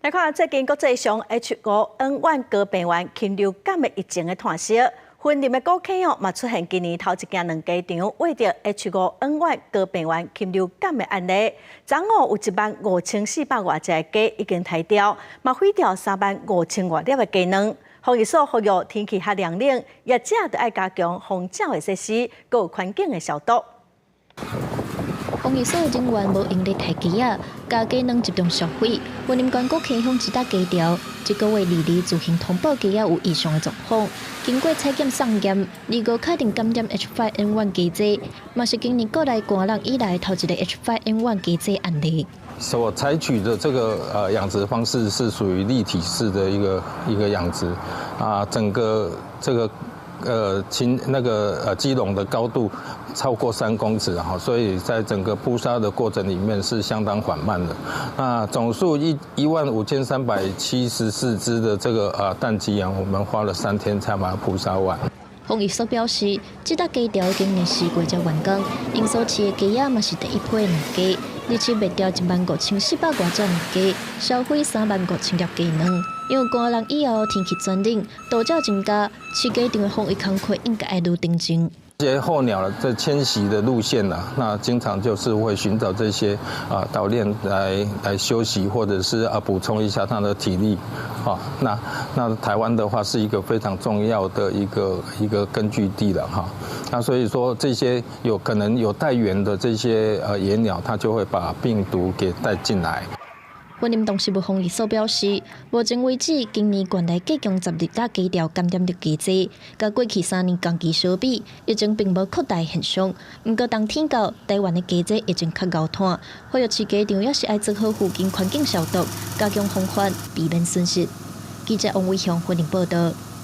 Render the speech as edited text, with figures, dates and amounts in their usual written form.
來看最近國際上 H5N1 高病原禽流感的疫情的湠息，雲林的古坑哦，嘛出現今年頭一間卵雞場挖著 H5N1 高病原禽流感的案例。昨昏有1萬5400外隻的雞已經刣掉，嘛毀掉3萬5千外粒的雞卵。防疫所呼籲天氣較涼冷，業者著愛加強防鳥的設施，閣有環境的消毒。防疫所人員無閒咧刣雞仔，共雞卵集中銷毀。雲林縣古坑鄉一搭雞巢，這個月22自行通報雞仔有異常的狀況，經過採檢送驗，25確定感染 H5N1 雞災，嘛是今年國內寒冷以來頭一个 H5N1 雞災案例。所採取的這個養殖方式是屬於立體式的一個養殖，啊，整個這個禽那個雞籠的高度超過3公尺哈，所以在整個撲殺的過程裡面是相當緩慢的。那總數15,374隻的這個蛋雞啊，我們花了3天才把它撲殺完。防疫所表示，這搭雞巢今年4月才完工，𪜶所飼的雞仔嘛是第一批卵雞，日期滅掉1萬5400外隻卵雞，銷毀3萬5千粒雞卵。因為寒冷以後天氣轉冷，渡鳥增加，飼雞場的防疫工課應該愛愈認真。這些候鳥在遷徙的路線呢，那經常就是會尋找這些啊島鏈來休息，或者是啊補充一下它的體力。啊，那台灣的話是一個非常重要的一個根據地了哈。那所以說這些有可能有帶源的這些野鳥，它就會把病毒給帶進來。雲林動植物防疫所表示，目前為止，今年縣內計共12搭雞巢感染著雞災，佮過去3年同期相比，疫情並無擴大現象。毋過冬天到，台灣的雞災疫情較𠢕湠，呼籲飼雞場也是愛做好附近環境消毒，加強防範，避免損失。記者王偉雄雲林報道。